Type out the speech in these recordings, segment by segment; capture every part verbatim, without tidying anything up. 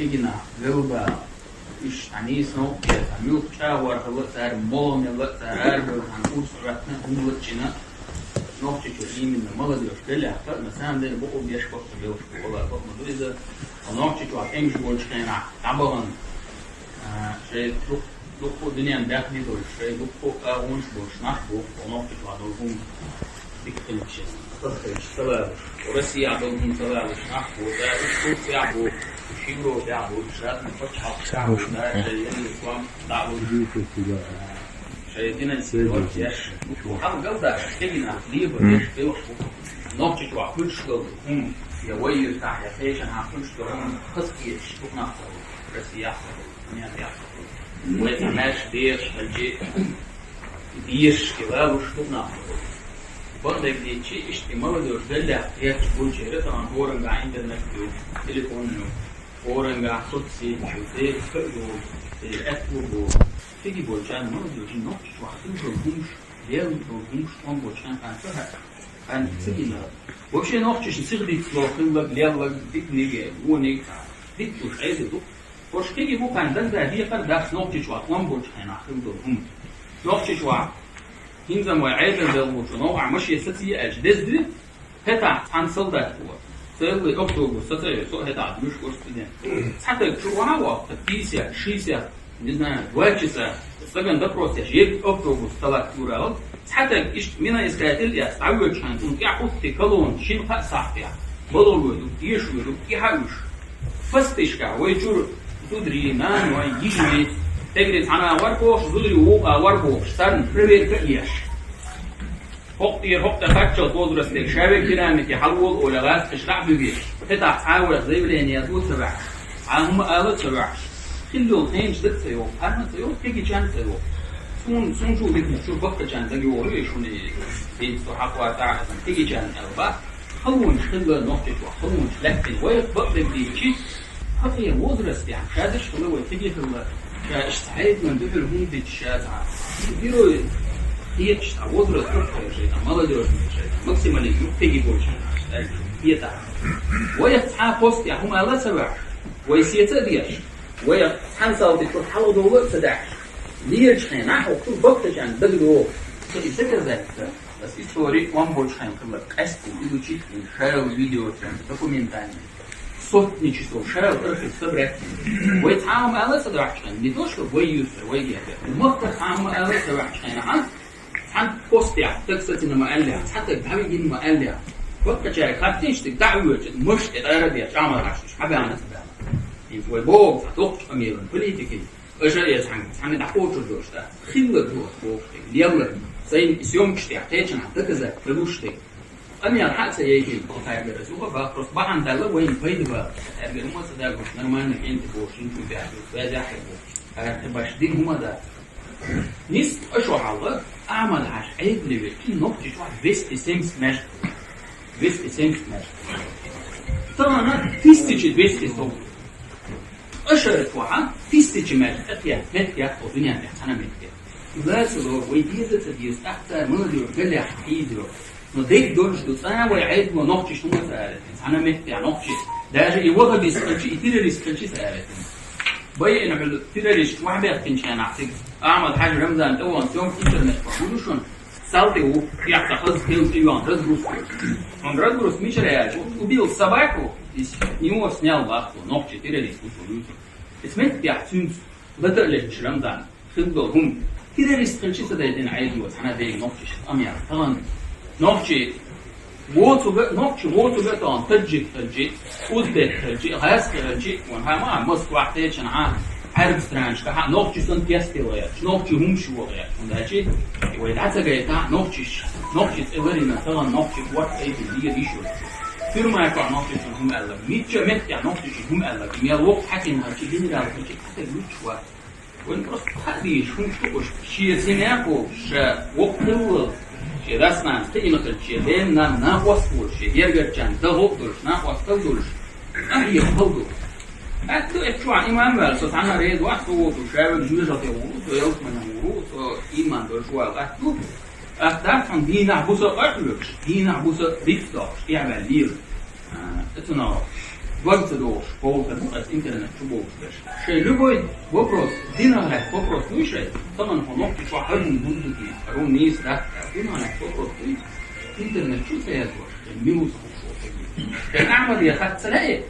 Кегий нах, галба, уьш хьан нийса новкъа деза, муьлхха чӀагӀвар хилла а цара, молла мелла а цара, арабевлла хьан урс гӀаттана, хӀума лаччина, Нохчийчуьра именно молодёжь белахь а, на самом деле, бакъо беш бакъо белаш бу, валлахӀи, бакъ ма ду иза. Нохчийчохь тӀемаш болчу хенахь дӀабахана, а, шайн дукха, дукха дуьненна баьхни долуш, шайн дукха агӀонаш болуш нах бу, Нохчийчохь долу хӀума дика хилча, хаза хилча ца лалуш, Россехь долу хӀума ца лалуш нах бу, да, уьш Турцехь бу, уьш Европехь бу, уьш разный пачхьалкхашкахь бу, да, шайн ерриг ком дӀа а луш. Шайн финансировать еш, хьал галдаш, кегий нах лебар деш, белхаш бу. Нохчийчохь хуьлуш долу хӀума, я вай юьртахь, я кхечанхьа хуьлуш долу хӀума хаза хеташ, дукха нах ца хуьлу, Россехь ца хуьлу, дунен тӀехь ца хуьлу. Вай цхьа маьрша дехаш хилчи, дешаш и лалуш дукха нах ца хуьлу. Бакъдерг дийцичи, иштта и молодёжь деллехь кхеташ болчеран тахана хӀоранга интернет ю, телефон ю, хӀоранга соцсеть ю, дерриг а ю, дерриг а аьтту бу. Кегий болчарна, молодёжь, Нохчийчохь хилла долу хӀумаш, лелла долу хӀумаш тӀом болчарна хан ца хаьа, хан ца гина. Вообще нохчашна сиха дицло хилларг, лелларг, диканиг, вониг, дика луш Ӏедал ду. ХӀорш кегий бу хан дагадеа декхар дац Нохчийчохь тӀом болчу хенахь хилла долу хӀума. Нохчийчохь хӀинца вай Ӏедал деллачу новкъахь машен сацийа аьлча деза дуй? ХӀетахь цхьана солдат ву. Целый автобус сацайо, со хӀетахь дуьйш вара студент. Цхьа таг чу вахьа воккху, пятьдесят, шестьдесят, не знаю, два часа, стагана допрос еш, ерриг автобус талат юрал. Цхьа таг иштта миноискатель эцна дӀавоьдуш хьайна, цунна тӀехь хӀуттий колонна, шина-кхаа сахьтехь. Балха воьду, эша воьду, тӀехьа уьш. Посташкахь вай чуьра зударий, наной, йижарий, тегри цхьана агӀор бохуш, зударий вукху агӀор бохуш, царна проверка а еш. ХӀокху тӀера хӀокху тӀе кхаччалц возрастера ша верг динамике хьалавола олий гӀазкхаша дӀа а буьгуш, хӀетахь цхьа а вайх заявление ян ца ваьхьаш, цхьа а хӀума ала а ца ваьхьаш, хилла йолу хенаш дага ца йогӀу, хӀарма а ца йогӀу, кегийчарна а ца йогӀу. Суна, суна чу диканиг чуьра баккхачарна дага йогӀур ю шуна, хӀинца со хьакхоссахь а, кегийчарна аьлла бах. Халонаш хилла Нохчийчохь, халонаш лаьттина вайх, бакъдерг дийцичи, хӀокху возрастехь ша деш хилла вай, кегий хилла, ша иштта Ӏедална дуьхьал хӀума дича ша цхьа. Герой хеташ цхьа возраст ду-кх шайна, молодёжный шайна, максимализм ю-кх кегий болчарна аьлча, хетахь. Вайх цхьа а постехь хӀума ала а ца ваьхьаш, вай сеца а деш, вайх цхьана салтий чу хьалхадовла а ца даьхьаш, лелачу хенахь хӀокху баккхачарна дага догӀу. Со и доказательство. Ас истори тӀом болчу хенахь хилла къаьсттина изучить йина, шайолу видеоцарна документальный. Сотни часов шайолу архив собрать йина. Вай цхьа а хӀума ала а ца дахьаш хьайна, не то что вай юьртара, вай гергара. Махкара цхьа а хӀума ала а ца ваьхьаш хьайна, цхьана постехь стаг сацийна ма аьллехь, цхьа стаг дӀавигина ма аьллехь. Баккхачаьрга хаттийша, стаг дӀа а воьдуш, муш тӀе тӀара а деш, чӀагӀмар хьашташ, хьабаьхна ца баьхна. ХӀинца вай боху цхьа доккхачу къамелан политикин. Аша а цхьаьна, цхьаьна дӀакхочур долуш дац. Хилла ду ас бохуш дерг, лелла. Сайна и съёмкаш тӀехь кхечанхьа доказать ца луш дерг. Къамел хьа а ца яйтина, кху тайгара ас юха бах, просто бахьана даьлла вайна пайда бац. Тайгара хӀума а ца даьлла, нормальный кӀентий бохуш, хӀинца баьхна, везахь бохуш. Ара тӀе баш дина хӀума а дац. Нисса аша хьалла, Ахьмад-Хьаьжа Ӏедале веъча, Нохчийчохь двести семьдесят маьждиг. Двести семьдесят маьждиг. Тахана тысяча двести сов. Аша чохь тысяча маьждиг тӀе, меттиг яц кху дуьнен тӀехь цхьана меттиг. Лацало, вай деза а ца деза, тӀаккха цара молодёжь галехь хьийзайо. Но дерг долуш ду, цкъа вай Ӏедало нохчашна хӀума ца аьлла, цхьана меттиг нохчий. Даже и ваххабист хилча, и террорист хилча ца аьлла. Байина хьуьлла террорист вахьбехкинчу хенахь цига Ахьмад-Хьаьжа Рамзан тӀе вахана съёмкаш интернетехь ду шуна. Салтий ву, тӀехь ца хаза, хилла тӀе йоьхна разгрузка. Хьуна разгрузка мичара яьлла? Убил собаку, из него снял бах цо, нохчи террорист ву цо дуьйцург. Иза меттигехь цуьнца лата а леташ Рамзан, хилла долу хӀума. Террорист хилча ца дайтина Ӏедало цхьана дерг нохчашна къамел. Тахана нохчий воцург а, нохчи воцург а тахана таджик хилча, узбек хилча, гӀазкхи хилча, вайн хьан ма Москвахь, кхечанхьа, Ӏаьрбийн странашкахь нохчи санна тестел гӀерташ, нохчи хӀумаш йогӀу гӀерташ. ХӀунда аьлча вай дӀа ца гайта нохчаш, нохчи цӀе ларина, тахана нохчи ворхӀ айти дийр йиш йолуш. Тюрьма чохь нохчашна хӀума аьлларг, мичча меттехь нохчашна хӀума аьлларг, мел воккха хьаьким хилча, генерал хилча, цхьа стаг мичча вац. Вайн просто хаа дезаш хӀумаш ду уьш. Шен синехь а волуш, ша воккха хилла, шен дас-нанас кхиъна хилча, шен ден-нанна накъост а волуш, шен гергарчарна дан гӀо а долуш, накъосталла а долуш, къахьега хала ду. Аьтто эцчохь иман ваьлла, со цхьанна а реза вац, со воту, ша верг жоьжахате ву, со ялсамане ву, со иман долуш ву аьлла аьтто. Аьтто дац хьуна дийнахь-буса къа а хьоьгуш, дийнахь-буса рицкъ доккхуш, тӀехваьлла лела. А, цунах Дог ца догӀуш, бовлар бу ас интернет чу бовлуш берш. Шайн любой вопрос, динах лаьцна вопрос дуй шайн, тахана хьо нохчи чохь хӀара хӀума хӀунда ду те, хӀара хӀума нийса дац, динах лаьцна вопрос дуй, интернет чу ца яздеш, шайн мила ца хууш волу стаг. Шайн Ахьмаде хац ца лаьий,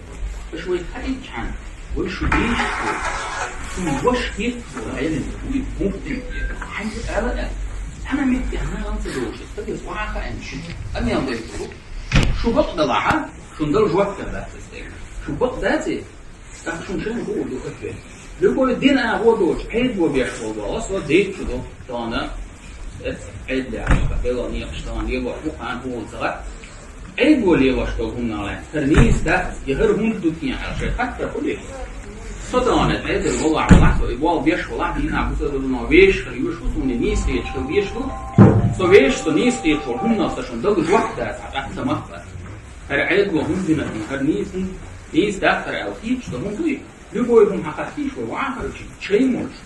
аша вайга хаийтчхьана, вай шу дийшаш ву, шун ваша хетта волу Ӏелам вуй, муфти вуй, хьаьнга ала аьлла. Цхьана меттехь нагахь ца догӀуш, стаге ваха хаийна шуьца, къамел дайта ву. Шу бакъ далахьа, шуна дала жоп дала дац аса дерг. Шу бакъ дац и? ТӀаккха шуна шайна хуур ду аса дерг. Любой дин агӀо доцуш, Ӏедало беш болу боху, со дийцча ду, тахана, эцу Ӏедалехь, белла некъаш тахана лелош бу, кхана хӀума ца хаьа. Ӏедало лелош долу хӀуманах лаьцна, хӀара нийса дац, я хӀара хӀунда ду те аьлла, шайн хаттар хуьлий? Со тахана Ӏедал валахь, валахь, со и болу беш валахь, дийнахь бу ца ду, но вешан хир юьш ву, суна нийса хеташ хила веш ву. Со вешан, со нийса хеташ волу хӀуманах сан шуна дала жоп дац, хьан тӀаккха ца мах бац. ХӀара Ӏедало хӀунда дина те, хӀара нийса хӀунда, нийса дац хӀара аьлла, кхеташ дан хӀунда дуй? Любой хӀума хьан хаттийша вай вахарчи, чай молуш.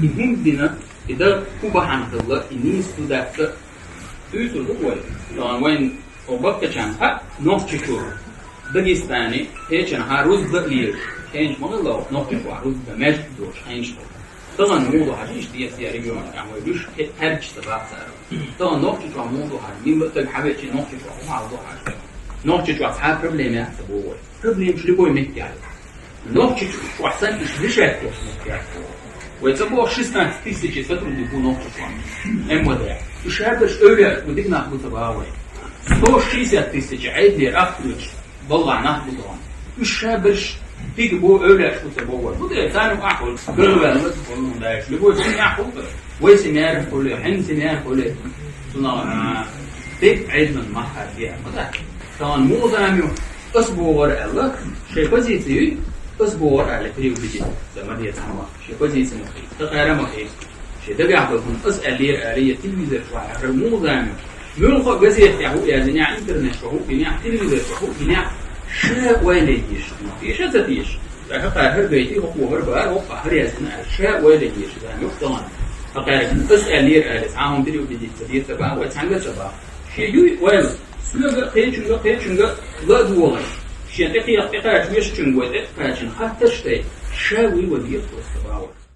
И хӀунда дина, и дан хӀун бахьана хилла, и нийса ду дац а. Дуьйцур ду вай. Тахана вайн, о, баккхачарна хаьа, Нохчийчуьра, Дагестане, кхечанхьа рузба а лелаш, хенаш ма хилла, Нохчийчохь рузба, маьждиг долуш, хенаш хилла. Тахана муха ду хьажа, иштта деза я регионе, тӀехь вай луьш, хе-, кхаьрдаш ца бац цара. Тахана Нохчийчохь муха ду хьажа, милла а стаг хьан веача, Нохчийчохь хӀун хьал ду хьажа. Нохчийчохь цхьа а проблема яц ца боху вай. Проблемаш любой меттехь ю. Нохчийчохь санна иштта решать деш меттехь ю. Вай ца боху шестнадцать тысяч сотрудник бу Нохчийчохь. МВД. Уьш ша берш эвлаяаш бу, дика нах бу ца боху вай. Сто шестьдесят тысяч Ӏедалера ахча оьцуш балла нах бу тахана. Уьш ша берш дика бу, эвлаяаш бу ца боху вай. ХӀун дера, царна ахь волу, гал ваьлла, хӀунда аьлча, любой семья хӀума, вай семья хуьлу, хьайн семья хуьлу. Цунах, а, дерг Ӏедалан мах хьаьрдехьа ма дац. Тахана муха зама ю, ас бохура аьлла, шайн позици юй, ас бохура аьлла, переубедить дан ма деза хьан мах. Шен позици ма хийца, тхан кхара ма хийца. Шен дагахь долу хӀума ас аьллера аьлла, я телевизор чохь яхара муха зама ю. Муьлхха а газета тӀехь хӀуъа яздинехь, интернет чохь хӀуъа динехь, телевизор чохь хӀуъа динехь, ша ойла йиш ма теша, ца теша. ТӀаккха хӀара гайти, хӀокхо хӀара бара, хӀокхо хӀара яздина аьлла, ша ойла йиш зама ю тахана. Тхан кхара ас аьллера аьлла, цхьа хӀума переубедить ца деза ца боху вай, цхьаьнга а ца боху. Шен юй ойла, соьга а, кхечуьнга а, кхечуьнга а ла а догӀий. Шен тӀекхеха, тӀекхача вешачуьнга вай тӀекхачийна хаттарш дай, ша вуй ван деза просто боху.